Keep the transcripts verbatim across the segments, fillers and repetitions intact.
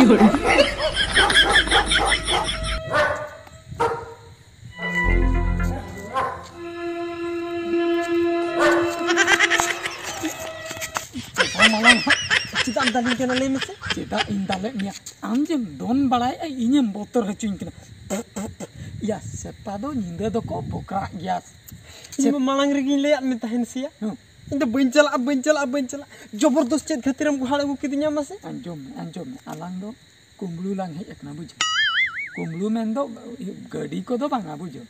ᱪᱮᱫᱟᱜ ᱢᱟᱞᱟᱝ ᱦᱟᱸᱜ? ᱪᱮᱫᱟᱜ ᱮᱢ ᱫᱟᱞᱤᱧ ᱠᱟᱱᱟ, ᱞᱟᱹᱭ ᱢᱮᱥᱮ? ᱪᱮᱫᱟᱜ ᱤᱧ ᱫᱟᱞᱮᱫ ᱢᱮᱭᱟ? ᱟᱢ ᱡᱮᱢ ᱫᱚᱱ ᱵᱟᱲᱟᱭᱮᱫᱼᱟ, ᱤᱧᱮᱢ ᱵᱚᱛᱚᱨ ᱦᱚᱪᱚᱧ ᱠᱟᱱᱟ᱾ ᱭᱟ, ᱥᱮᱛᱟ ᱫᱚ ᱧᱤᱫᱟᱹ ᱫᱚᱠᱚ ᱵᱚᱠᱨᱟᱜ ᱜᱮᱭᱟ᱾ ᱤᱧ ᱢᱟ ᱢᱟᱲᱟᱝ ᱨᱮᱜᱤᱧ ᱞᱟᱹᱭᱟᱫ ᱢᱮ ᱛᱟᱦᱮᱱ ᱥᱮᱭᱟ᱾ ᱦᱩᱸ᱾ ᱤᱧ ᱫᱚ ᱵᱟᱹᱧ ᱪᱟᱞᱟᱜᱼᱟ, ᱵᱟᱹᱧ ᱪᱟᱞᱟᱜᱼᱟ, ᱵᱟᱹᱧ ᱪᱟᱞᱟᱜᱼᱟ᱾ ᱡᱚᱵᱚᱨᱫᱚᱥ ᱪᱮᱫ ᱠᱷᱟᱹᱛᱤᱨᱮᱢ ᱜᱚᱦᱟᱲ ᱟᱹᱜᱩ ᱠᱤᱫᱤᱧᱟ ᱢᱟᱥᱮ? ᱟᱸᱡᱚᱢ ᱢᱮ, ᱟᱸᱡᱚᱢ ᱢᱮ, ᱟᱞᱟᱝ ᱫᱚ ᱠᱩᱢᱵᱽᱲᱩ ᱞᱟᱝ ᱦᱮᱡ ᱟᱠᱟᱱᱟ, ᱵᱩᱡᱷᱟᱹᱣ? ᱠᱩᱢᱵᱽᱲᱩ ᱢᱮᱱᱫᱚ ᱜᱟᱹᱰᱤ ᱠᱚᱫᱚ ᱵᱟᱝᱟ, ᱵᱩᱡᱷᱟᱹᱣ?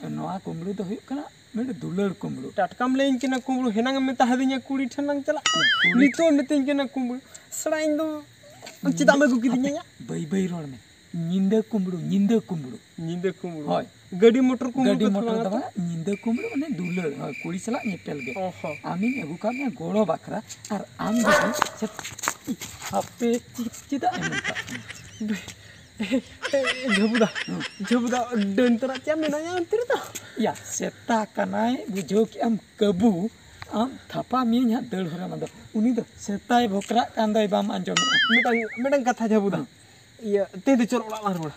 ᱱᱚᱣᱟ ᱠᱩᱢᱵᱽᱲᱩ ᱫᱚ ᱦᱩᱭᱩᱜ ᱠᱟᱱᱟ ᱢᱤᱫ ᱫᱩᱞᱟᱹᱲ ᱠᱩᱢᱵᱽᱲᱩ᱾ ᱴᱟᱴᱠᱟᱢ ᱞᱟᱹᱭᱟᱹᱧ ᱠᱟᱱᱟ ᱠᱩᱢᱵᱽᱲᱩ, ᱦᱮᱱᱟᱝ ᱮᱢ ᱢᱮᱛᱟ ᱦᱟᱫᱤᱧᱟ ᱠᱩᱲᱤ ᱴᱷᱮᱱ ᱞᱟᱝ ᱪᱟᱞᱟᱜ, ᱠᱩᱲᱤ ᱱᱤᱛᱚᱜ ᱮᱢ ᱢᱤᱛᱟᱹᱧ ᱠᱟᱱᱟ ᱠᱩᱢᱵᱽᱲᱩ᱾ ᱥᱟᱲᱟ, ᱤᱧ ᱫᱚ ᱪᱮᱫᱟᱜ ᱮᱢ ᱟᱹᱜᱩ ᱠᱤᱫᱤᱧᱟ ᱭᱟ? ᱵᱟᱹᱭ ᱵᱟᱹᱭ ᱨᱚᱲ ᱢᱮ, ᱧᱤᱫᱟᱹ ᱠᱩᱢᱵᱽᱲᱩ, ᱧᱤᱫᱟᱹ ᱠᱩᱢᱵᱽᱲᱩ᱾ ᱧᱤᱫᱟᱹ ᱠᱩᱢᱵᱽᱲᱩ᱾ ᱦᱳᱭ᱾ ᱜᱟᱹᱰᱤ ᱢᱚᱴᱚᱨ ᱠᱩᱢᱵᱽᱲᱩ ᱜᱟᱹᱰᱤ ᱠᱟᱛᱷᱟ ᱢᱚᱴᱚᱨ ᱵᱟᱝᱟ ᱫᱚ ᱛᱚ? ᱵᱟᱝᱟ, ᱧᱤᱫᱟᱹ ᱠᱩᱢᱵᱽᱲᱩ ᱢᱟᱱᱮ ᱫᱩᱞᱟᱹᱲ, ᱦᱳᱭ, ᱠᱩᱲᱤ ᱥᱟᱞᱟᱜ ᱧᱮᱯᱮᱞ ᱜᱮ᱾ ᱚ ᱦᱚᱸ᱾ ᱟᱢᱤᱧ ᱟᱹᱜᱩ ᱠᱟᱜ ᱢᱮᱭᱟ ᱜᱚᱲᱚ ᱵᱟᱠᱷᱨᱟ, ᱟᱨ ᱟᱢ ᱡᱩᱫᱤ ᱥᱮ-, ᱦᱟᱯᱮ, ᱪᱮᱫ, ᱪᱮᱫᱟᱜ ᱮᱢ ᱢᱮᱛᱟᱜ ᱠᱟᱱᱟ? ᱡᱷᱟᱹᱵᱩᱫᱟ, ᱦᱩᱸ᱾ ᱡᱷᱟᱹᱵᱩᱫᱟ, ᱰᱟᱹᱱ ᱛᱚᱨᱟ ᱪᱮᱫ ᱢᱮᱱᱟᱭᱟ ᱚᱱᱛᱮ ᱨᱮᱫᱚ? ᱭᱟ, ᱥᱮᱛᱟ ᱠᱟᱱᱟᱭ, ᱵᱩᱡᱷᱟᱹᱣ ᱠᱮᱜ ᱟᱢ, ᱠᱟᱹᱵᱩ, ᱟᱢ ᱛᱷᱟᱯᱟ ᱢᱤᱭᱟᱹᱧ ᱦᱟᱸᱜ ᱫᱟᱹᱲ ᱦᱚᱨᱟ ᱢᱟ ᱫᱚ᱾ ᱩᱱᱤ ᱫᱚ ᱥᱮᱛᱟᱭ ᱵᱷᱚᱠᱨᱟᱜ ᱠᱟᱱ ᱫᱚᱭ, ᱵᱟᱢ ᱟᱸᱡᱚᱢᱮᱜᱼᱟ? ᱢᱤᱫᱴᱟᱝ, ᱢᱤᱫᱴᱟᱝ ᱠᱟᱛᱷᱟ ᱡᱷᱟᱹᱵᱩᱫᱟ᱾ ᱦᱩᱸ᱾ ᱤᱭᱟᱹ, ᱛᱮᱦᱮᱧ ᱫᱚ ᱪᱚᱞ ᱚᱲᱟᱜ ᱞᱟᱝ ᱨᱩᱣᱟᱹᱲᱟ᱾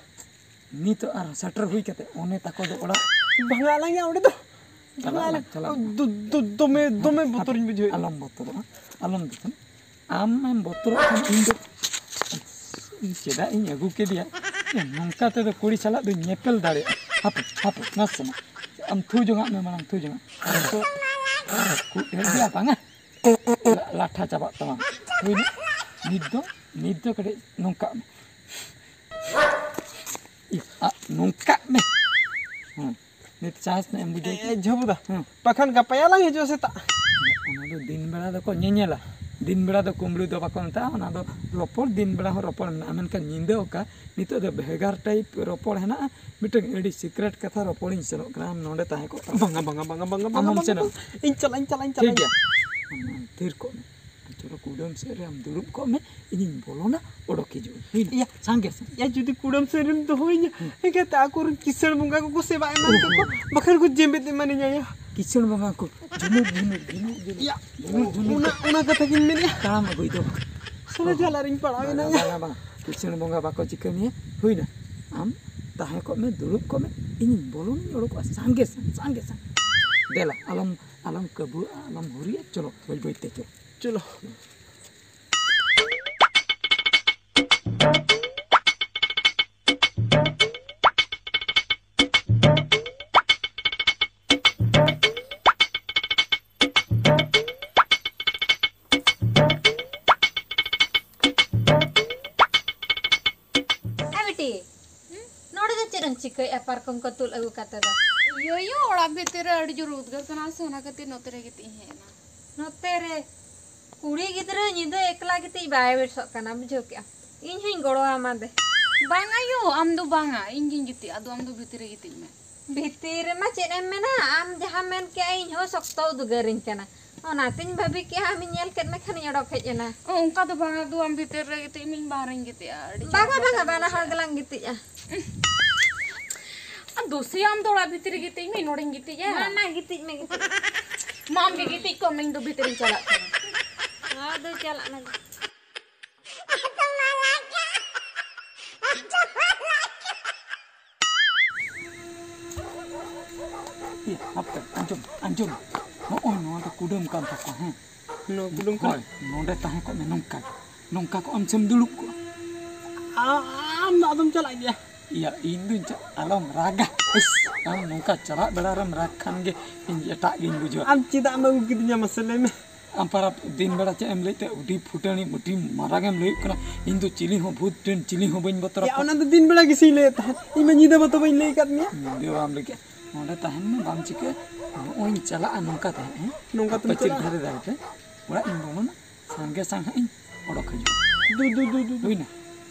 ᱱᱤᱛᱚᱜ ᱟᱨ ᱥᱮᱴᱮᱨ ᱦᱩᱭ ᱠᱟᱛᱮ, ᱚᱱᱮ ᱛᱟᱠᱚ ᱫᱚ ᱚᱲᱟᱜ᱾ ᱵᱷᱟᱝᱟ ᱟᱞᱟᱝ ᱭᱟ ᱚᱸᱰᱮ ᱫᱚ᱾ ᱪᱟᱞᱟᱜ ᱵᱷᱟᱝᱟ ᱟᱞᱟᱝ, ᱟᱞᱟᱝ᱾ ᱪᱟᱞᱟᱜ ᱟᱞᱟᱝ᱾ ᱫᱚ-, ᱫᱚ-, ᱫᱚᱢᱮ, ᱫᱚᱢᱮ ᱦᱟᱯᱮ, ᱵᱚᱛᱚᱨᱤᱧ ᱵᱩᱡᱷᱟᱹᱣᱮᱫ᱾ ᱟᱞᱚᱢ ᱵᱚᱛᱚᱨᱚᱜᱼᱟ, ᱟᱞᱚᱢ ᱵᱚᱛᱚᱨᱚᱜᱼᱟ᱾ ᱟᱢᱮᱢ ᱵᱚᱛᱚᱨᱚᱜ ᱠᱷᱟᱱ ᱤᱧ ᱫᱚ, ᱤᱧ ᱪᱮᱫᱟᱜ ᱤᱧ ᱟᱹᱜᱩ ᱠᱮᱫᱮᱭᱟ? ᱮ, ᱱᱚᱝᱠᱟ ᱛᱮᱫᱚ ᱠᱩᱲᱤ ᱥᱟᱞᱟᱜ ᱫᱚᱧ ᱧᱮᱯᱮᱞ ᱫᱟᱲᱮᱭᱟᱜᱼᱟ? ᱦᱟᱯᱮ, ᱦᱟᱯᱮ, ᱱᱟᱥᱮᱱᱟᱜ᱾ ᱟᱢ ᱛᱷᱩ ᱡᱚᱝᱟᱜ ᱢᱮ ᱢᱟᱲᱟᱝ, ᱛᱷᱩ ᱡᱚᱝᱟᱜ᱾ ᱟᱢ ᱛᱚ ᱠᱷᱩᱵ ᱰᱷᱮᱨ ᱜᱮᱭᱟ, ᱵᱟᱝᱟ? ᱞᱟ-, ᱞᱟᱴᱷᱟ ᱪᱟᱵᱟᱜ ᱛᱟᱢᱟ᱾ ᱦᱩᱭᱱᱟ? ᱱᱤᱛ ᱫᱚ, ᱱᱤᱛ ᱫᱚ ᱠᱟᱹᱴᱤᱡ ᱱᱚᱝᱠᱟᱜ ᱢᱮ᱾ ᱤᱭᱟᱹ, ᱟ, ᱱᱚᱝᱠᱟᱜ ᱢᱮ᱾ ᱦᱮᱸ, ᱱᱤᱛ ᱥᱟᱦᱚᱥ ᱧᱚᱜ ᱮᱢ ᱵᱩᱡᱷᱟᱹᱣ ᱮ, ᱠᱮᱫᱟ? ᱡᱷᱟᱹᱵᱩᱫᱟ, ᱦᱮᱸ᱾ ᱵᱟᱠᱷᱟᱱ ᱜᱟᱯᱟ ᱭᱟᱞᱟᱝ ᱦᱤᱡᱩᱜᱼᱟ ᱥᱮᱛᱟᱜ᱾ ᱚᱱᱟ ᱫᱚ ᱫᱤᱱ ᱵᱮᱲᱟ ᱫᱚᱠᱚ ᱧᱮᱧᱮᱞᱟ᱾ ᱫᱤᱱ ᱵᱮᱲᱟ ᱫᱚ ᱠᱩᱢᱵᱽᱲᱩ ᱫᱚ ᱵᱟᱠᱚ ᱢᱮᱛᱟᱜᱼᱟ, ᱚᱱᱟ ᱫᱚ ᱨᱚᱯᱚᱲ, ᱫᱤᱱ ᱵᱮᱲᱟ ᱦᱚᱸ ᱨᱚᱯᱚᱲ ᱢᱮᱱᱟᱜᱼᱟ, ᱢᱮᱱᱠᱷᱟᱱ ᱧᱤᱫᱟᱹ ᱚᱠᱟ ᱱᱤᱛᱚᱜ ᱫᱚ ᱵᱷᱮᱜᱟᱨ ᱴᱟᱭᱤᱯ ᱨᱚᱯᱚᱲ ᱦᱮᱱᱟᱜᱼᱟ᱾ ᱢᱤᱫᱴᱟᱝ ᱟᱹᱰᱤ ᱥᱤᱠᱨᱮᱴ ᱠᱟᱛᱷᱟ ᱨᱚᱯᱚᱲᱤᱧ ᱥᱮᱱᱚᱜ ᱠᱟᱱᱟ, ᱟᱢ ᱱᱚᱰᱮ ᱛᱟᱦᱮᱸ ᱠᱚᱜ ᱛᱟᱢ᱾ ᱵᱟᱝᱟ, ᱵᱟᱝᱟ, ᱵᱟᱝᱟ, ᱵᱟᱝᱟ, ᱵᱟᱝᱟ, ᱟᱢ ᱦᱚᱸᱢ ᱵᱟᱝᱟ, ᱥᱮᱱᱚᱜ? ᱵᱟᱝᱟ᱾ ᱤᱧ ᱪᱟᱞᱟᱜ, ᱤᱧ ᱪᱟᱞᱟᱜ, ᱤᱧ ᱴᱷᱤᱠ ᱪᱟᱞᱟᱜ᱾ ᱜᱮᱭᱟ᱾ ᱟᱢ, ᱟᱢ ᱛᱷᱤᱨ ᱠᱚᱜ ᱢᱮ᱾ ᱟᱢ ᱪᱚᱞᱚ ᱠᱩᱰᱟᱹᱢ ᱥᱮᱫ ᱨᱮ ᱟᱢ ᱫᱩᱲᱩᱵ ᱠᱚᱜ ᱢᱮ, ᱤᱧᱤᱧ ᱵᱚᱞᱚᱱᱟ, ᱚᱰᱚᱠ ᱦᱤᱡᱩᱜ ᱟᱹᱧ᱾ ᱦᱩᱭᱱᱟ? ᱤᱭᱟ᱾ ᱥᱟᱸᱜᱮ, ᱥᱟᱸᱜᱮ᱾ ᱭᱟ, ᱡᱩᱫᱤ ᱠᱩᱰᱟᱹᱢ ᱥᱮᱫ ᱨᱮᱢ ᱫᱚᱦᱚᱭᱤᱧᱟ, ᱦᱩᱸ᱾ ᱮᱱᱠᱷᱟᱱ ᱛᱚ ᱟᱠᱚᱨᱮᱱ ᱠᱤᱥᱟᱹᱬ ᱵᱚᱸᱜᱟ ᱠᱚᱠᱚ ᱥᱮᱵᱟ ᱮᱢᱟᱱ ᱠᱚᱠᱚ, ᱵᱟᱠᱷᱟᱱ ᱠᱚ ᱡᱮᱢᱵᱮᱫ ᱮᱢᱟᱱᱤᱧᱟ ᱭᱟ᱾ ᱠᱤᱥᱟᱹᱬ ᱵᱚᱸᱜᱟ ᱠᱚ ᱡᱷᱩᱱᱩᱠ, ᱡᱷᱩᱱᱩᱠ, ᱡᱷᱩᱱᱩᱠ, ᱡᱷᱩᱱᱩᱠ, ᱭᱟ, ᱡᱷᱩᱱᱩᱠ, ᱡᱷᱩᱱᱩᱠ ᱚᱱᱟ, ᱠᱚ ᱚᱱᱟ ᱠᱟᱛᱷᱟ ᱜᱤᱧ ᱢᱮᱱᱮᱫᱼᱟ᱾ ᱛᱟᱲᱟᱢ ᱟᱹᱜᱩᱭ ᱫᱚ᱾ ᱥᱟᱞᱟ ᱡᱷᱟᱞ ᱟᱨᱤᱧ ᱯᱟᱲᱟᱣ ᱮᱱᱟ ᱵᱟᱝᱟ, ᱭᱟ᱾ ᱵᱟᱝᱟ, ᱵᱟᱝᱟ᱾ ᱠᱤᱥᱟᱹᱬ ᱵᱚᱸᱜᱟ ᱵᱟᱠᱚ ᱪᱤᱠᱟᱹ ᱢᱮᱭᱟ, ᱦᱩᱭᱱᱟ᱾ ᱟᱢ ᱛᱟᱦᱮᱸ ᱠᱚᱜ ᱢᱮ, ᱫᱩᱲᱩᱵ ᱠᱚᱜ ᱢᱮ, ᱤᱧᱤᱧ ᱵᱚᱞᱚᱱᱤᱧ ᱚᱰᱚᱠᱚᱜᱼᱟ ᱥᱟᱸᱜᱮ ᱥᱟᱝ, ᱥᱟᱸᱜᱮ ᱥᱟᱝ᱾ ᱫᱮᱞᱟ, ᱟᱞᱚᱢ, ᱟᱞᱚᱢ ᱠᱟᱹᱵᱩᱜᱼᱟ, ᱟᱞᱚᱢ ᱦᱩᱨᱤᱜᱼᱟ, ᱪᱚᱞᱚ, ᱵᱟᱹᱭ ᱵᱟᱹᱭ ᱛᱮ ᱪᱚᱞᱚ᱾ ᱪᱚᱞᱚ᱾ ᱮ ᱵᱤᱴᱤ, ᱦᱩᱸ? ᱱᱚᱰᱮ ᱫᱚ ᱪᱮᱫ ᱮᱢ ᱪᱤᱠᱟᱹᱭᱮᱫᱼᱟ ᱯᱟᱨᱠᱚᱢ ᱠᱚ ᱛᱩᱞ ᱟᱹᱜᱩ ᱠᱟᱛᱮ ᱫᱚ? ᱭᱳᱭᱳ, ᱚᱲᱟᱜ ᱵᱷᱤᱛᱤᱨ ᱨᱮ ᱟᱹᱰᱤ ᱡᱳᱨ ᱩᱫᱽᱜᱟᱹᱨ ᱠᱟᱱᱟ ᱥᱮ, ᱚᱱᱟ ᱠᱷᱟᱹᱛᱤᱨ ᱱᱚᱛᱮ ᱨᱮ ᱜᱤᱛᱤᱡ ᱤᱧ ᱦᱮᱡ ᱮᱱᱟ᱾ ᱱᱚᱛᱮ ᱨᱮ? ᱠᱩᱲᱤ ᱜᱤᱫᱽᱨᱟᱹ ᱧᱤᱫᱟᱹ ᱮᱠᱞᱟ ᱜᱤᱛᱤᱡ ᱵᱟᱭ ᱵᱮᱥᱚᱜ ᱠᱟᱱᱟ, ᱵᱩᱡᱷᱟᱹᱣ ᱠᱮᱜᱼᱟᱢ? ᱤᱧ ᱦᱚᱧ ᱜᱚᱲᱚᱣᱟᱢᱟ ᱫᱮ᱾ ᱵᱟᱝᱟ ᱭᱳ, ᱟᱢ ᱫᱚ ᱵᱟᱝᱟ, ᱤᱧ ᱜᱤᱧ ᱜᱤᱛᱤᱡᱼᱟ, ᱟᱫᱚ ᱟᱢ ᱫᱚ ᱵᱷᱤᱛᱤᱨ ᱨᱮ ᱜᱤᱛᱤᱡ ᱢᱮ᱾ ᱵᱷᱤᱛᱤᱨ ᱨᱮᱢᱟ ᱪᱮᱫ ᱮᱢ ᱢᱮᱱᱟ, ᱟᱢ ᱡᱟᱦᱟᱸ ᱢᱮᱱ ᱠᱮᱜᱼᱟ, ᱤᱧ ᱦᱚᱸ ᱥᱚᱠᱛᱚ ᱩᱫᱽᱜᱟᱹᱨᱤᱧ ᱠᱟᱱᱟ, ᱚᱱᱟᱛᱤᱧ ᱵᱷᱟᱹᱵᱤ ᱠᱮᱜᱼᱟ ᱟᱢᱤᱧ ᱧᱮᱞ ᱠᱮᱫ ᱢᱮ ᱠᱷᱟᱱᱤᱧ ᱚᱰᱚᱠ ᱦᱮᱡ ᱮᱱᱟ᱾ ᱚ, ᱚᱱᱠᱟ ᱫᱚ ᱵᱟᱝᱟ ᱜᱳ, ᱟᱢ ᱵᱷᱤᱛᱤᱨ ᱨᱮ ᱜᱤᱛᱤᱡ ᱢᱮ, ᱤᱧ ᱵᱟᱦᱨᱮᱧ ᱜᱤᱛᱤᱡᱼᱟ, ᱟᱹᱰᱤ ᱵᱟᱝᱟ, ᱪᱚᱨᱚᱠ ᱵᱟᱝᱟ, ᱵᱩᱡᱷᱟᱹᱜ ᱵᱟᱱᱟ ᱦᱚᱲ ᱠᱟᱱᱟ᱾ ᱜᱮᱞᱟᱝ ᱜᱤᱛᱤᱡᱼᱟ᱾ ᱟᱨ ᱫᱩᱥᱤᱭᱟᱢ ᱫᱚ ᱚᱲᱟᱜ ᱵᱷᱤᱛᱤᱨ ᱨᱮ ᱜᱤᱛᱤᱡ ᱢᱮ, ᱱᱚᱰᱮᱧ ᱜᱤᱛᱤᱡᱼᱟ᱾ ᱢᱟ, ᱢᱟ, ᱜᱤᱛᱤᱡ ᱢᱮ, ᱜᱤᱛᱤᱡ ᱢᱮ᱾ ᱢᱟ, ᱟᱢ ᱜᱮ ᱜᱤᱛᱤᱡ ᱠᱚᱜ ᱢᱮ, ᱤᱧ ᱫᱚ ᱵᱷᱤᱛᱤᱨᱤᱧ ᱪᱟᱞᱟᱜ ᱠᱟᱱᱟ᱾ ᱟᱫᱚ ᱪᱟᱞᱟᱜ ᱢᱮ᱾ ᱮ, ᱦᱟᱯᱮ, ᱟᱸᱡᱚᱢ, ᱟᱸᱡᱚᱢ᱾ ᱱᱚᱜᱼᱚᱭ ᱱᱚᱣᱟ ᱫᱚ ᱠᱩᱰᱟᱹᱢ ᱠᱟᱱ ᱛᱟᱠᱚᱣᱟ, ᱦᱮᱸ? ᱱᱚᱣᱟ ᱠᱩᱰᱟᱹᱢ ᱠᱟᱱᱟ? ᱦᱳᱭ, ᱱᱚᱰᱮ ᱛᱟᱦᱮᱸ ᱠᱚᱜ ᱢᱮ, ᱱᱚᱝᱠᱟ ᱜᱮ᱾ ᱱᱚᱝᱠᱟ ᱠᱚᱜ ᱟᱢ ᱥᱮᱢ ᱫᱩᱲᱩᱵ ᱠᱚᱜᱼᱟ᱾ ᱟ-, ᱟᱢ ᱫᱚ ᱟᱫᱚᱢ ᱪᱟᱞᱟᱜ ᱜᱮᱭᱟ? ᱤᱭᱟ, ᱤᱧ ᱫᱩᱧ ᱪᱟ-, ᱟᱞᱚᱢ ᱨᱟᱜᱟ᱾ ᱤᱥ, ᱟᱢ ᱱᱚᱝᱠᱟ ᱪᱟᱞᱟᱜ ᱵᱮᱲᱟ ᱨᱮᱢ ᱨᱟᱜᱽ ᱠᱷᱟᱱ ᱜᱮ ᱤᱧ ᱮᱴᱟᱜ ᱜᱤᱧ ᱵᱩᱡᱷᱟᱹᱣᱟ᱾ ᱟᱢ ᱪᱮᱫᱟᱜ ᱮᱢ ᱟᱹᱜᱩ ᱠᱤᱫᱤᱧᱟ, ᱢᱟᱥᱮ ᱞᱟᱹᱭ ᱢᱮ? ᱟᱢ ᱯᱟᱨᱟ ᱫᱤᱱ ᱵᱮᱲᱟ ᱪᱮᱫ ᱮᱢ ᱞᱟᱹᱭᱮᱫ ᱛᱟᱦᱮᱸᱫ? ᱟᱹᱰᱤ ᱯᱷᱩᱴᱟᱹᱱᱤ, ᱟᱹᱰᱤ ᱢᱟᱨᱟᱝ ᱮᱢ ᱞᱟᱹᱭᱮᱫ ᱠᱟᱱᱟ, ᱤᱧ ᱫᱚ ᱪᱤᱞᱤ ᱦᱚᱸ ᱵᱷᱩᱛ ᱴᱷᱮᱱ ᱪᱤᱞᱤ ᱦᱚᱸ ᱵᱟᱹᱧ ᱵᱚᱛᱚᱨ ᱭᱟ, ᱟᱠᱚᱣᱟ᱾ ᱚᱱᱟ ᱫᱚ ᱫᱤᱱ ᱵᱮᱲᱟ ᱜᱮᱥᱮᱧ ᱞᱟᱹᱭᱮᱫ ᱛᱟᱦᱮᱸᱫ, ᱤᱧ ᱢᱟ ᱧᱤᱫᱟᱹ ᱢᱟᱛᱚ ᱵᱟᱹᱧ ᱞᱟᱹᱭ ᱟᱠᱟᱫ ᱢᱮᱭᱟ᱾ ᱧᱤᱫᱟᱹ ᱵᱟᱢ ᱞᱟᱹᱭ ᱠᱮᱫ, ᱱᱚᱸᱰᱮ ᱛᱟᱦᱮᱱ ᱢᱮ, ᱵᱟᱢ ᱪᱤᱠᱟᱹᱭᱟ᱾ ᱱᱚᱜᱼᱚᱭ ᱤᱧ ᱪᱟᱞᱟᱜᱼᱟ ᱱᱚᱝᱠᱟ ᱛᱟᱦᱮᱸᱫ, ᱦᱮᱸ? ᱱᱚᱝᱠᱟ ᱛᱮᱢ ᱯᱟᱹᱪᱤᱨ ᱪᱟᱞᱟᱜᱼᱟ? ᱫᱷᱟᱨᱮ ᱫᱷᱟᱨᱮ ᱛᱮ ᱚᱲᱟᱜ ᱤᱧ ᱵᱚᱞᱚᱱᱟ, ᱥᱟᱸᱜᱮ ᱥᱟᱝ ᱦᱟᱸᱜ ᱤᱧ ᱚᱰᱚᱠ ᱦᱤᱡᱩᱜᱼᱟ᱾ ᱫᱩ, ᱫᱩ, ᱫᱩ, ᱫᱩ, ᱫᱩ᱾ ᱦᱩᱭᱱᱟ?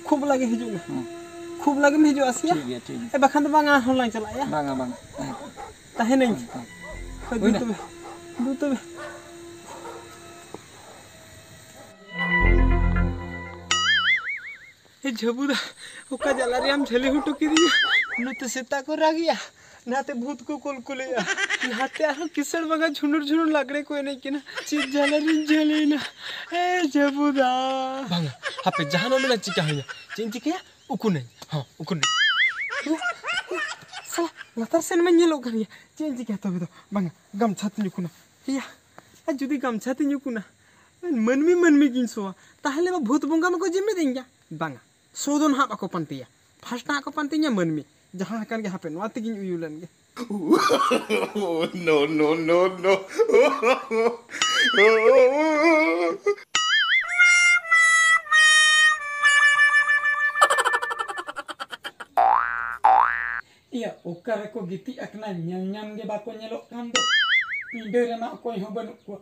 ᱠᱷᱩᱵ ᱞᱟᱜᱮ ᱦᱤᱡᱩᱜ ᱢᱮ᱾ ᱦᱮᱸ᱾ ᱠᱷᱩᱵ ᱞᱟᱜᱮᱢ ᱦᱤᱡᱩᱜᱼᱟ ᱥᱮᱭᱟ? ᱴᱷᱤᱠ ᱜᱮᱭᱟ, ᱴᱷᱤᱠ ᱜᱮᱭᱟ᱾ ᱮ, ᱵᱟᱠᱷᱟᱱ ᱫᱚ ᱵᱟᱝ, ᱟᱨᱦᱚᱸ ᱞᱟᱝ ᱪᱟᱞᱟᱜᱼᱟ ᱭᱟ᱾ ᱵᱟᱝᱟ, ᱵᱟᱝᱟ, ᱛᱟᱦᱮᱸ ᱠᱚᱜ ᱢᱮ᱾ ᱛᱟᱦᱮᱱᱟᱹᱧ᱾ ᱦᱮᱸ, ᱦᱮᱸ᱾ ᱦᱳᱭ, ᱫᱩ ᱦᱩᱭᱱᱟ? ᱛᱚᱵᱮ, ᱫᱩ ᱛᱚᱵᱮ᱾ ᱮ ᱡᱷᱟᱹᱵᱩ ᱫᱟ, ᱚᱠᱟ ᱡᱟᱞᱟ ᱨᱮᱭᱟᱢ ᱡᱷᱟᱹᱞᱤ ᱦᱚᱴᱚ ᱠᱤᱫᱤᱧᱟ? ᱱᱚᱛᱮ ᱥᱮᱛᱟ ᱠᱚ ᱨᱟᱜᱮᱜᱼᱟ, ᱱᱟᱛᱮ ᱵᱷᱩᱛ ᱠᱚ ᱠᱚᱞᱠᱚᱞᱮᱜᱼᱟ, ᱱᱟᱛᱮ ᱟᱨᱦᱚᱸ ᱠᱤᱥᱟᱹᱬ ᱵᱟᱝᱟ ᱡᱷᱩᱱᱩᱨ ᱡᱷᱩᱱᱩᱨ ᱞᱟᱜᱽᱲᱮ ᱠᱚ ᱮᱱᱮᱡ ᱠᱟᱱᱟ᱾ ᱪᱮᱫ ᱡᱟᱞᱟ ᱨᱤᱧ ᱡᱷᱟᱹᱞᱤᱭᱮᱱᱟ, ᱮ ᱡᱷᱟᱹᱵᱩ ᱫᱟ᱾ ᱵᱟᱝᱟ, ᱦᱟᱯᱮ, ᱡᱟᱦᱟᱱᱟᱜ ᱢᱮᱱᱟᱜ ᱪᱤᱠᱟ ᱦᱩᱭᱟ᱾ ᱪᱮᱫ ᱤᱧ ᱪᱤᱠᱟᱹᱭᱟ? ᱩᱠᱩᱱᱟᱹᱧ᱾ ᱦᱚᱸ, ᱩᱠᱩᱱᱟᱹᱧ᱾ ᱥᱟᱞᱟ, ᱞᱟᱛᱟᱨ ᱥᱮᱱ ᱢᱟᱧ ᱧᱮᱞᱚᱜ ᱠᱟᱱ ᱜᱮᱭᱟ᱾ ᱪᱮᱫ ᱤᱧ ᱪᱤᱠᱟᱹᱭᱟ ᱛᱚᱵᱮ ᱫᱚ? ᱵᱟᱝᱟ, ᱜᱟᱢᱪᱷᱟ ᱛᱤᱧ ᱩᱠᱩᱱᱟ᱾ ᱮᱭᱟ, ᱟᱨ ᱡᱩᱫᱤ ᱜᱟᱢᱪᱷᱟ ᱛᱤᱧ ᱩᱠᱩᱱᱟ, ᱢᱟᱹᱱᱢᱤ ᱢᱟᱹᱱᱢᱤ ᱜᱤᱧ ᱥᱚᱣᱟ, ᱛᱟᱦᱞᱮ ᱢᱟ ᱵᱷᱩᱛ ᱵᱚᱸᱜᱟ ᱢᱟᱠᱚ ᱡᱤᱢᱤᱫ ᱤᱧ ᱜᱮᱭᱟ᱾ ᱵᱟᱝᱟ, ᱥᱚ ᱫᱚ ᱱᱟᱦᱟᱜ ᱵᱟᱠᱚ ᱯᱟᱱᱛᱮᱭᱟ᱾ ᱯᱷᱟᱥᱴ ᱱᱟᱦᱟᱜ ᱠᱚ ᱯᱟᱱᱛᱮᱧᱟ ᱢᱟᱹᱱᱢᱤ, ᱡᱟᱦᱟᱸ ᱟᱠᱟᱱ ᱜᱮ᱾ ᱦᱟᱯᱮ, ᱱᱚᱣᱟ ᱛᱮᱜᱤᱧ ᱩᱭᱩ ᱞᱮᱱ ᱜᱮ᱾ No, no, no, no. ᱤᱭᱟᱹ, ᱚᱠᱟ ᱨᱮᱠᱚ ᱜᱤᱛᱤᱡ ᱟᱠᱟᱱᱟ, ᱧᱮᱞ ᱧᱟᱢ ᱜᱮ ᱵᱟᱠᱚ ᱧᱮᱞᱚᱜ ᱠᱟᱱ ᱫᱚ᱾ ᱯᱤᱸᱰᱟᱹ ᱨᱮᱢᱟ ᱚᱠᱚᱭ ᱦᱚᱸ ᱵᱟᱹᱱᱩᱜ ᱠᱚᱣᱟ᱾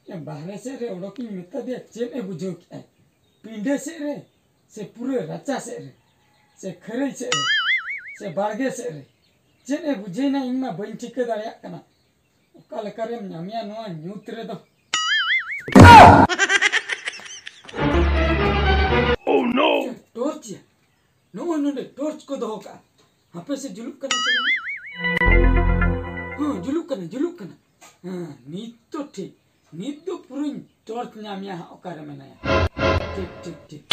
ᱤᱭᱟᱹ, ᱵᱟᱦᱨᱮ ᱥᱮᱫ ᱨᱮ ᱚᱰᱚᱠᱤᱧ ᱢᱮᱛᱟ ᱫᱮᱭᱟ, ᱪᱮᱫ ᱮ ᱵᱩᱡᱷᱟᱹᱣ ᱠᱮᱜᱼᱟᱭ? ᱯᱤᱸᱰᱟᱹ ᱥᱮᱫ ᱨᱮ, ᱥᱮ ᱯᱩᱨᱟᱹ ᱨᱟᱪᱟ ᱥᱮᱫ ᱨᱮ, ᱥᱮ ᱠᱷᱟᱹᱨᱟᱹᱭ ᱥᱮᱫ ᱨᱮ, ᱥᱮ ᱵᱟᱲᱜᱮ ᱥᱮᱫ ᱨᱮ? ᱪᱮᱫ ᱮ ᱵᱩᱡᱷᱟᱹᱣᱱᱟ, ᱤᱧ ᱢᱟ ᱵᱟᱹᱧ ᱴᱷᱤᱠᱟᱹ ᱫᱟᱲᱮᱭᱟᱜ ᱠᱟᱱᱟ᱾ ᱚᱠᱟ ᱞᱮᱠᱟᱨᱮᱢ ᱧᱟᱢᱮᱭᱟ ᱱᱚᱣᱟ ᱧᱩᱛ ᱨᱮᱫᱚ? Oh no! ᱴᱚᱨᱪ ᱭᱟ, ᱱᱚᱜᱼᱚᱭ ᱱᱚᱰᱮ ᱴᱚᱨᱪ ᱠᱚ ᱫᱚᱦᱚ ᱠᱟᱜᱼᱟ᱾ ᱦᱟᱯᱮ ᱥᱮ ᱡᱩᱞᱩᱜ ᱠᱟᱱᱟ ᱥᱮ ᱵᱟᱝ? ᱦᱮᱸ, ᱡᱩᱞᱩᱜ ᱠᱟᱱᱟ, ᱡᱩᱞᱩᱜ ᱠᱟᱱᱟ᱾ ᱦᱮᱸ, ᱱᱤᱛ ᱫᱚ ᱴᱷᱤᱠ᱾ ᱱᱤᱛ ᱫᱚ ᱯᱩᱨᱟᱹᱧ ᱴᱚᱨᱪ ᱧᱟᱢᱮᱭᱟ ᱦᱟᱸᱜ, ᱚᱠᱟᱨᱮ ᱢᱮᱱᱟᱭᱟ᱾ ᱴᱷᱤᱠ, ᱴᱷᱤᱠ, ᱴᱷᱤᱠ᱾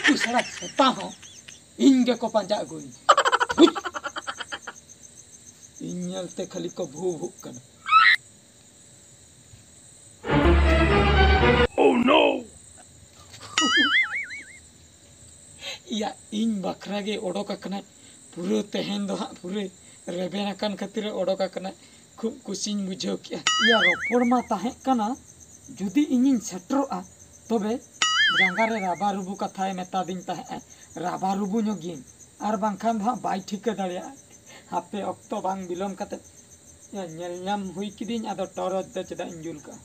ᱩᱱᱠᱩ ᱥᱟᱲᱟ ᱥᱮᱛᱟ ᱦᱚᱸ ᱤᱧ ᱜᱮᱠᱚ ᱯᱟᱸᱡᱟ ᱟᱹᱜᱩᱧ᱾ ᱵᱩᱡᱽ? ᱤᱧ ᱧᱮᱞᱛᱮ ᱠᱷᱟᱹᱞᱤ ᱠᱚ ᱵᱷᱩ ᱵᱷᱩᱜ ᱠᱟᱱᱟ᱾ Oh no! ᱤᱭᱟ, ᱤᱧ ᱵᱟᱠᱷᱨᱟ ᱜᱮ ᱚᱰᱚᱠ ᱟᱠᱟᱱᱟᱭ᱾ ᱯᱩᱨᱟᱹ ᱛᱮᱦᱮᱧ ᱫᱚ ᱦᱟᱸᱜ ᱯᱩᱨᱟᱹ ᱨᱮᱵᱮᱱ ᱟᱠᱟᱱ ᱠᱷᱟᱹᱛᱤᱨ ᱮ ᱚᱰᱚᱠ ᱟᱠᱟᱱᱟᱭ᱾ ᱠᱷᱩᱵ ᱠᱩᱥᱤᱧ ᱵᱩᱡᱷᱟᱹᱣ ᱠᱮᱜᱼᱟ᱾ ᱤᱭᱟ, ᱨᱚᱯᱚᱲ ᱢᱟ ᱛᱟᱦᱮᱸ ᱠᱟᱱᱟ, ᱡᱩᱫᱤ ᱤᱧᱤᱧ ᱥᱮᱴᱮᱨᱚᱜᱼᱟ, ᱛᱚᱵᱮ ᱡᱟᱸᱜᱟ ᱨᱮ ᱨᱟᱵᱟᱨᱩᱵᱩ ᱠᱟᱛᱷᱟᱭ ᱢᱮᱛᱟᱫᱤᱧ ᱛᱟᱦᱮᱸᱜᱼᱟ, ᱨᱟᱵᱟᱨᱩᱵᱩ ᱧᱚᱜ ᱜᱤᱭᱟᱹᱧ, ᱟᱨ ᱵᱟᱝᱠᱷᱟᱱ ᱫᱚ ᱦᱟᱸᱜ ᱵᱟᱭ ᱴᱷᱤᱠᱟᱹ ᱫᱟᱲᱮᱭᱟᱜᱼᱟ᱾ ᱦᱟᱯᱮ, ᱚᱠᱛᱚ ᱵᱟᱝ ᱵᱤᱞᱚᱢ ᱠᱟᱛᱮ, ᱤᱭᱟ, ᱧᱮᱞ ᱧᱟᱢ ᱦᱩᱭ ᱠᱤᱫᱤᱧ, ᱟᱫᱚ ᱴᱚᱨᱪ ᱫᱚ ᱪᱮᱫᱟᱜ ᱤᱧ ᱡᱩᱞ ᱠᱟᱜᱼᱟ?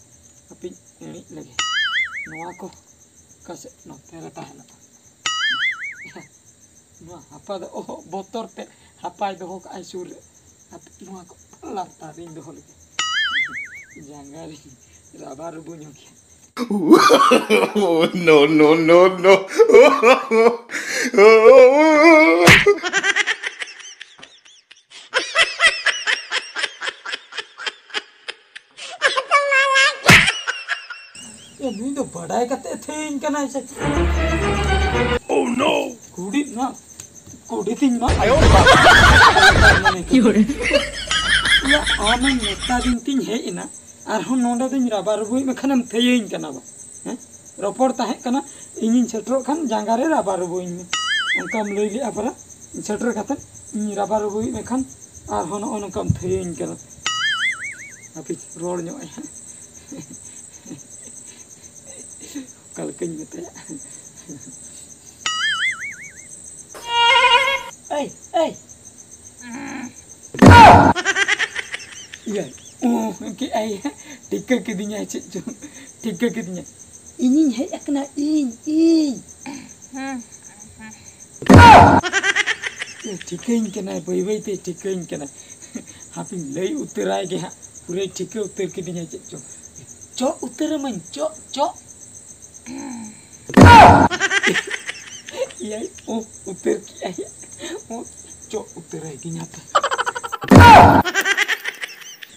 ᱦᱟᱯᱮᱧ ᱮᱬᱮᱡ ᱞᱮᱜᱮ᱾ ᱱᱚᱣᱟ ᱠᱚ ᱚᱠᱟ ᱥᱮᱫ ᱱᱚᱛᱮ ᱨᱮ ᱛᱟᱦᱮᱱᱟ? ᱱᱚᱣᱟ ᱦᱟᱯᱟ ᱫᱚ ᱚᱦᱚᱜ ᱵᱚᱛᱚᱨ ᱛᱮ ᱦᱟᱯᱟᱭ ᱫᱚᱦᱚ ᱠᱟᱜᱼᱟᱭ ᱥᱩᱨ ᱨᱮ᱾ ᱦᱟᱯᱮ, ᱱᱚᱣᱟ ᱠᱚ ᱞᱟᱛᱟᱨ ᱨᱤᱧ ᱫᱚᱦᱚ ᱞᱮᱜᱮ᱾ ᱡᱟᱸᱜᱟ ᱨᱤᱧ ᱨᱟᱵᱟᱨ ᱨᱩᱵᱩ ᱧᱚᱜ ᱜᱮᱭᱟ᱾ No, no, no, no. ᱵᱟᱰᱟᱭ ᱠᱟᱛᱮ ᱛᱷᱮᱭᱟᱹᱧ ᱠᱟᱱᱟᱭ ᱥᱮ? ᱠᱩᱲᱤᱫ ᱢᱟ, ᱠᱩᱲᱤᱫᱤᱧ ᱢᱟ᱾ ᱭᱟ, ᱟᱢᱮᱢ ᱢᱮᱛᱟ ᱫᱤᱧ ᱛᱤᱧ ᱦᱮᱡ ᱮᱱᱟ, ᱟᱨᱦᱚᱸ ᱱᱚᱰᱮ ᱫᱚᱧ ᱨᱟᱵᱟᱨᱩᱵᱩᱭᱮᱫ ᱢᱮ ᱠᱷᱟᱱᱮᱢ ᱛᱷᱮᱭᱟᱹᱧ ᱠᱟᱱᱟ ᱵᱟ? ᱦᱮᱸ? ᱨᱚᱯᱚᱲ ᱛᱟᱦᱮᱸ ᱠᱟᱱᱟ, ᱤᱧᱤᱧ ᱥᱮᱴᱮᱨᱚᱜ ᱠᱷᱟᱱ ᱡᱟᱸᱜᱟ ᱨᱮ ᱨᱟᱵᱟᱨᱩᱵᱩᱧ ᱢᱮ, ᱚᱱᱠᱟᱢ ᱞᱟᱹᱭ ᱞᱮᱜᱼᱟ ᱯᱟᱨᱟ᱾ ᱥᱮᱴᱮᱨ ᱠᱟᱛᱮ ᱤᱧ ᱨᱟᱵᱟᱨᱩᱵᱩᱭᱮᱫ ᱢᱮ ᱠᱷᱟᱱ ᱟᱨᱦᱚᱸ ᱱᱚᱜᱼᱚ ᱱᱚᱝᱠᱟᱢ ᱛᱷᱮᱭᱟᱹᱧ ᱠᱟᱱᱟ᱾ ᱦᱟᱯᱮ ᱨᱚᱲ ᱧᱚᱜ ᱟᱭ ᱦᱟᱸᱜ᱾ ᱚᱠᱟ ᱞᱮᱠᱟᱧ ᱢᱮᱛᱟᱭᱟ? ᱮᱭ, ᱮᱭ᱾ ᱤᱭᱟᱹ, ᱩᱸ, ᱠᱮᱜᱼᱟᱭ᱾ ᱴᱷᱤᱠᱟᱹ ᱠᱤᱫᱤᱧᱟᱭ ᱪᱮᱫ ᱪᱚ᱾ ᱴᱷᱤᱠᱟᱹ ᱠᱤᱫᱤᱧᱟᱭ᱾ ᱤᱧᱤᱧ ᱦᱮᱡ ᱟᱠᱟᱱᱟ, ᱤᱧ, ᱤᱧ᱾ ᱦᱮᱸ᱾ ᱴᱷᱤᱠᱟᱹᱧ ᱠᱟᱱᱟᱭ, ᱵᱟᱹᱭ ᱵᱟᱹᱭ ᱛᱮ ᱴᱷᱤᱠᱟᱹᱧ ᱠᱟᱱᱟᱭ᱾ ᱦᱟᱯᱮᱧ ᱞᱟᱹᱭ ᱩᱛᱟᱹᱨᱟᱭ ᱜᱮ ᱦᱟᱸᱜ᱾ ᱯᱩᱨᱟᱹᱭ ᱴᱷᱤᱠᱟᱹ ᱩᱛᱟᱹᱨ ᱠᱤᱫᱤᱧᱟ ᱪᱮᱫ ᱪᱚ᱾ ᱪᱚᱜ ᱩᱛᱟᱹᱨ ᱟᱹᱢᱟᱹᱧ, ᱪᱚᱜ, ᱪᱚᱜ᱾ ᱮᱭᱟᱭ, ᱚ, ᱩᱛᱟᱹᱨ ᱠᱮᱜᱼᱟᱭ᱾ ᱚ, ᱪᱚᱜ ᱩᱛᱟᱹᱨᱟᱭ ᱜᱤᱧ ᱦᱟᱯᱮ᱾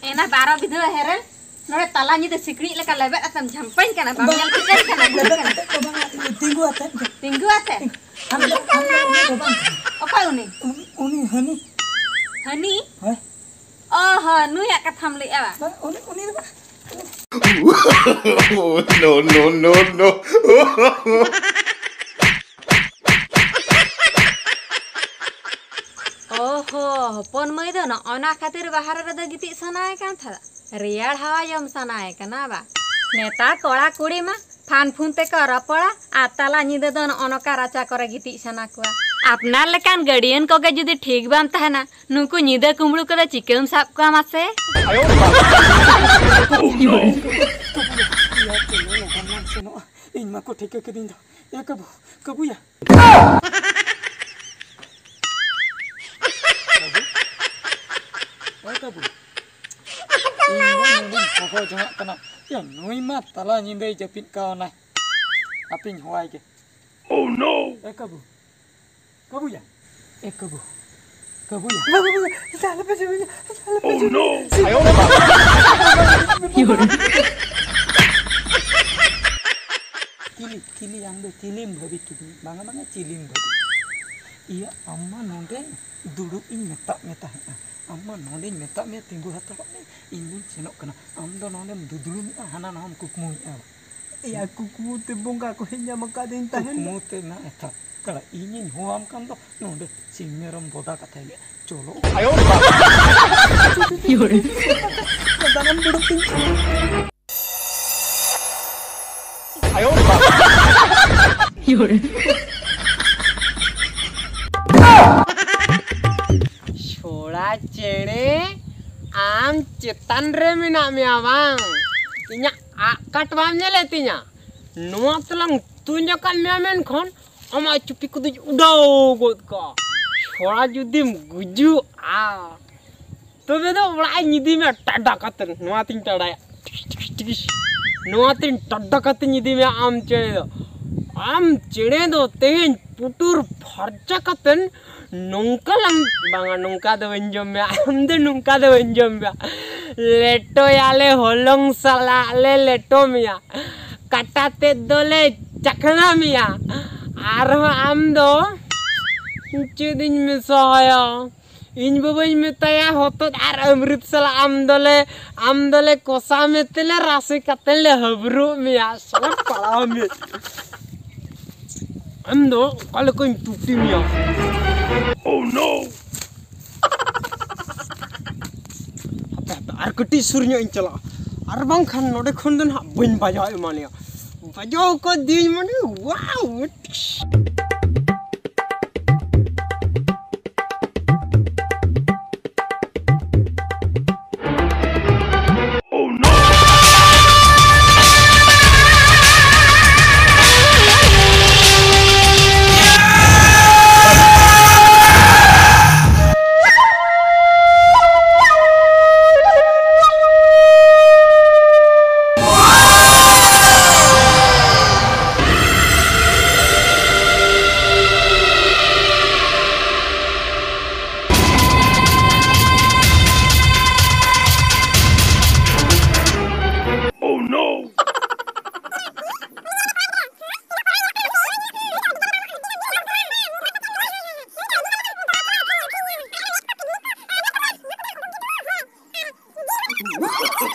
ᱮᱱᱟ ᱵᱟᱨᱚ ᱵᱤᱫᱷᱟᱹ ᱦᱮᱨᱮᱞ, ᱱᱚᱰᱮ ᱛᱟᱞᱟ ᱧᱤᱫᱟᱹ ᱥᱤᱠᱲᱤᱡ ᱞᱮᱠᱟ ᱞᱮᱵᱮᱫ ᱟᱛᱮᱢ ᱡᱷᱟᱢᱯᱟᱹᱧ ᱠᱟᱱᱟ, ᱵᱟᱢ ᱧᱮᱞ ᱴᱷᱤᱠᱟᱹᱧ ᱠᱟᱱᱟ, ᱜᱩᱞᱤ ᱞᱮᱵᱮᱫ ᱠᱟᱱᱟ᱾ ᱠᱟᱛᱮ ᱫᱚ ᱵᱟᱝᱟ, ᱛᱤᱸᱜᱩ ᱟᱛᱮᱫ ᱜᱮ᱾ ᱛᱤᱸᱜᱩ ᱟᱛᱮ? ᱟᱢ ᱫᱚ, ᱟᱢ ᱫᱚ ᱩᱱᱤ ᱫᱚ ᱵᱟᱝ ᱠᱟᱱᱟ᱾ ᱚᱠᱚᱭ ᱩᱱᱤ? ᱩᱱᱤ, ᱩᱱᱤ ᱦᱟᱹᱱᱤ᱾ ᱦᱟᱹᱱᱤ? ᱦᱳᱭ᱾ ᱚ ᱦᱚᱸ, ᱱᱩᱭᱟᱜ ᱠᱟᱛᱷᱟᱢ ᱞᱟᱹᱭᱮᱜᱼᱟ ᱵᱟ? ᱵᱟᱝ, ᱩᱱᱤ, ᱩᱱᱤ ᱫᱚ ᱵᱟᱝ᱾ No, no, no, no. ᱚ ᱦᱚ, ᱦᱚᱯᱚᱱ ᱢᱟᱹᱭ ᱫᱚ ᱱᱚᱜᱼᱚ ᱱᱟ ᱠᱷᱟᱹᱛᱤᱨ ᱵᱟᱦᱨᱮ ᱨᱮᱫᱚ ᱜᱤᱛᱤᱡ ᱥᱟᱱᱟᱭᱮ ᱠᱟᱱ ᱛᱟᱦᱮᱸᱫ, ᱨᱮᱭᱟᱲ ᱦᱟᱣᱟ ᱡᱚᱢ ᱥᱟᱱᱟᱭᱮ ᱠᱟᱱᱟ ᱵᱟ? ᱱᱮᱛᱟᱨ ᱠᱚᱲᱟ ᱠᱩᱲᱤ ᱢᱟ ᱯᱷᱟᱱ ᱯᱷᱩᱱ ᱛᱮᱠᱚ ᱨᱚᱯᱚᱲᱟ ᱟᱨ ᱛᱟᱞᱟ ᱧᱤᱫᱟᱹ ᱫᱚ ᱱᱚᱜᱼᱚ ᱱᱚᱝᱠᱟ ᱨᱟᱪᱟ ᱠᱚᱨᱮ ᱜᱤᱛᱤᱡ ᱥᱟᱱᱟ ᱠᱚᱣᱟ᱾ ᱟᱯᱱᱟᱨ ᱞᱮᱠᱟᱱ ᱜᱟᱹᱰᱤᱭᱟᱹᱱ ᱠᱚᱜᱮ ᱡᱩᱫᱤ ᱴᱷᱤᱠ ᱵᱟᱢ ᱛᱟᱦᱮᱱᱟ, ᱱᱩᱠᱩ ᱧᱤᱫᱟᱹ ᱠᱩᱢᱵᱽᱲᱩ ᱠᱚᱫᱚ ᱪᱤᱠᱟᱹᱢ ᱥᱟᱵ ᱠᱚᱣᱟ ᱢᱟᱥᱮ? ᱤᱧ ᱢᱟᱠᱚ ᱴᱷᱤᱠᱟᱹ ᱠᱤᱫᱤᱧ ᱫᱚ᱾ ᱮ ᱠᱟᱹᱵᱩ, ᱠᱟᱹᱵᱩᱭᱟ᱾ ᱠᱟᱹᱵᱩ? ᱮ ᱠᱟᱹᱵᱩ? ᱤᱧ ᱫᱚ ᱱᱚᱰᱮᱧ ᱦᱚᱦᱚ ᱡᱚᱝᱟᱜ ᱠᱟᱱᱟ᱾ ᱭᱟ, ᱱᱩᱭ ᱢᱟ ᱛᱟᱞᱟ ᱧᱤᱫᱟᱹᱭ ᱡᱟᱹᱯᱤᱫ ᱠᱟᱣᱱᱟᱭ᱾ ᱦᱟᱯᱮᱧ ᱦᱚᱦᱚᱣᱟᱭ ᱜᱮ᱾ Oh no! ᱮ ᱠᱟᱹᱵᱩ᱾ ᱠᱟᱹᱵᱩᱭᱟ᱾ ᱮ ᱠᱟᱹᱵᱩ᱾ ᱠᱟᱹᱵᱩᱭᱟ᱾ ᱵᱟᱹᱵᱩ, ᱵᱟᱹᱵᱩ, ᱟᱞᱚᱯᱮ ᱡᱟᱹᱯᱤᱫᱟ, ᱟᱞᱚᱯᱮ ᱡᱟᱹᱯᱤᱫᱟ᱾ Oh no! ᱟᱭᱳ ᱵᱟᱵᱟ᱾ ᱪᱤᱞᱤ ᱟᱢ ᱫᱚ ᱪᱤᱞᱤᱢ ᱵᱷᱟᱹᱵᱤ ᱠᱤᱫᱤᱧᱟ? ᱵᱟᱝᱟ, ᱵᱟᱝᱟ, ᱪᱤᱞᱤᱢ ᱵᱷᱟᱹᱵᱤ? ᱤᱭᱟᱹ, ᱟᱢ ᱢᱟ ᱱᱚᱰᱮ ᱫᱩᱲᱩᱵ ᱤᱧ ᱢᱮᱛᱟᱫ ᱢᱮ ᱛᱟᱦᱮᱸᱫᱼᱟ᱾ ᱟᱢ ᱢᱟ ᱱᱚᱰᱮᱧ ᱢᱮᱛᱟᱫ ᱢᱮᱭᱟ, ᱛᱤᱸᱜᱩ ᱦᱟᱛᱟᱲᱚᱜ ᱢᱮ, ᱤᱧ ᱫᱩᱧ ᱥᱮᱱᱚᱜ ᱠᱟᱱᱟ᱾ ᱟᱢ ᱫᱚ ᱱᱚᱰᱮᱢ ᱫᱩᱫᱽᱲᱩᱢᱮᱫᱼᱟ, ᱦᱟᱱᱟ ᱱᱟᱣᱟᱢ ᱠᱩᱠᱢᱩᱭᱮᱫᱼᱟ᱾ ᱮᱭᱟ, ᱠᱩᱠᱢᱩ ᱛᱮ ᱵᱚᱸᱜᱟ ᱠᱚ ᱦᱮᱡ ᱧᱟᱢ ᱟᱠᱟᱫᱤᱧ ᱛᱟᱦᱮᱸᱫ᱾ ᱠᱩᱠᱢᱩ ᱛᱮ ᱱᱟ ᱮᱛᱷᱟ ᱛᱟᱲᱟ, ᱤᱧᱤᱧ ᱦᱚᱦᱚᱣᱟᱢ ᱠᱟᱱ ᱫᱚ ᱱᱚᱰᱮ ᱥᱤᱢ ᱢᱮᱨᱚᱢ ᱵᱚᱫᱟ ᱠᱟᱛᱷᱟᱭ ᱞᱟᱹᱭᱟ᱾ ᱪᱚᱞᱚ᱾ ᱫᱟᱱᱟᱢ ᱫᱩᱲᱩᱵ ᱛᱤᱧ᱾ ᱪᱷᱚᱲᱟ ᱪᱮᱬᱮ, ᱟᱢ ᱪᱮᱛᱟᱱ ᱨᱮ ᱢᱮᱱᱟᱜ ᱢᱮᱭᱟ ᱵᱟᱝ? ᱤᱧᱟᱹᱜ ᱟᱜ ᱠᱟᱴ ᱵᱟᱢ ᱧᱮᱞᱮᱫ ᱛᱤᱧᱟ? ᱱᱚᱣᱟ ᱛᱮᱞᱟᱝ ᱛᱩᱧ ᱟᱠᱟᱫ ᱢᱮᱭᱟ, ᱢᱮᱱᱠᱷᱟᱱ ᱟᱢᱟᱜ ᱪᱩᱯᱤ ᱠᱚᱫᱚᱧ ᱩᱰᱟᱹᱣ ᱜᱚᱫ ᱠᱟᱜᱼᱟ᱾ ᱪᱷᱚᱲᱟ ᱡᱩᱫᱤᱢ ᱜᱩᱡᱩᱜᱼᱟ, ᱛᱚᱵᱮ ᱫᱚ ᱚᱲᱟᱜ ᱤᱧ ᱤᱫᱤ ᱢᱮᱭᱟ ᱴᱟᱰᱟ ᱠᱟᱛᱮ, ᱱᱚᱣᱟ ᱛᱤᱧ ᱴᱟᱰᱟᱭᱟ᱾ ᱴᱤᱠᱤᱥ, ᱴᱤᱠᱤᱥ᱾ ᱱᱚᱣᱟ ᱛᱤᱧ ᱴᱟᱰᱟ ᱠᱟᱛᱮᱧ ᱤᱫᱤ ᱢᱮᱭᱟ ᱟᱢ ᱪᱮᱬᱮ ᱫᱚ᱾ ᱟᱢ ᱪᱮᱬᱮ ᱫᱚ ᱛᱮᱦᱮᱧ ᱯᱩᱴᱩᱨ ᱯᱷᱟᱨᱪᱟ ᱠᱟᱛᱮ ᱱᱚᱝᱠᱟ ᱞᱟᱝ, ᱵᱟᱝᱟ, ᱱᱚᱝᱠᱟ ᱫᱚ ᱵᱟᱹᱧ ᱡᱚᱢ ᱢᱮᱭᱟ᱾ ᱟᱢ ᱫᱚ ᱱᱚᱝᱠᱟ ᱫᱚ ᱵᱟᱹᱧ ᱡᱚᱢ ᱢᱮᱭᱟ᱾ ᱞᱮᱴᱚᱭᱟᱞᱮ, ᱦᱚᱞᱚᱝ ᱥᱟᱞᱟᱜ ᱞᱮ ᱞᱮᱴᱚ ᱢᱮᱭᱟ᱾ ᱠᱟᱴᱟ ᱛᱮᱫ ᱫᱚᱞᱮ ᱪᱟᱠᱷᱱᱟ ᱢᱮᱭᱟ᱾ ᱟᱨᱦᱚᱸ ᱟᱢ ᱫᱚ ᱪᱮᱫ ᱤᱧ ᱢᱮᱥᱟᱭᱟ? ᱤᱧ ᱵᱟᱵᱟᱧ ᱢᱮᱛᱟᱭᱟ, ᱦᱚᱛᱚᱫ ᱟᱨ ᱟᱢᱨᱤᱛ ᱥᱟᱞᱟᱜ ᱟᱢ ᱫᱚᱞᱮ, ᱟᱢ ᱫᱚᱞᱮ ᱠᱚᱥᱟ ᱢᱮ ᱛᱮᱞᱮ ᱨᱟᱥᱮ ᱠᱟᱛᱮ ᱞᱮ ᱦᱟᱹᱵᱨᱩᱜ ᱢᱮᱭᱟ᱾ ᱥᱟᱞᱟ ᱯᱟᱲᱟᱣ ᱢᱮ᱾ ᱟᱢ ᱫᱚ ᱚᱠᱟ ᱞᱮᱠᱟᱧ ᱴᱩᱴᱤ ᱢᱮᱭᱟ? Oh no! ᱦᱟᱯᱮ, ᱦᱟᱯᱮ, ᱟᱨ ᱠᱟᱹᱴᱤᱡ ᱥᱩᱨ ᱧᱚᱜ ᱤᱧ ᱪᱟᱞᱟᱜᱼᱟ, ᱟᱨ ᱵᱟᱝᱠᱷᱟᱱ ᱱᱚᱰᱮ ᱠᱷᱚᱱ ᱫᱚ ᱱᱟᱦᱟᱜ ᱵᱟᱹᱧ ᱵᱟᱡᱟᱣ ᱮᱢᱟᱱᱮᱭᱟ᱾ ᱵᱟᱡᱟᱣ ᱠᱟᱫᱤᱧ ᱢᱟᱱᱮ, wow!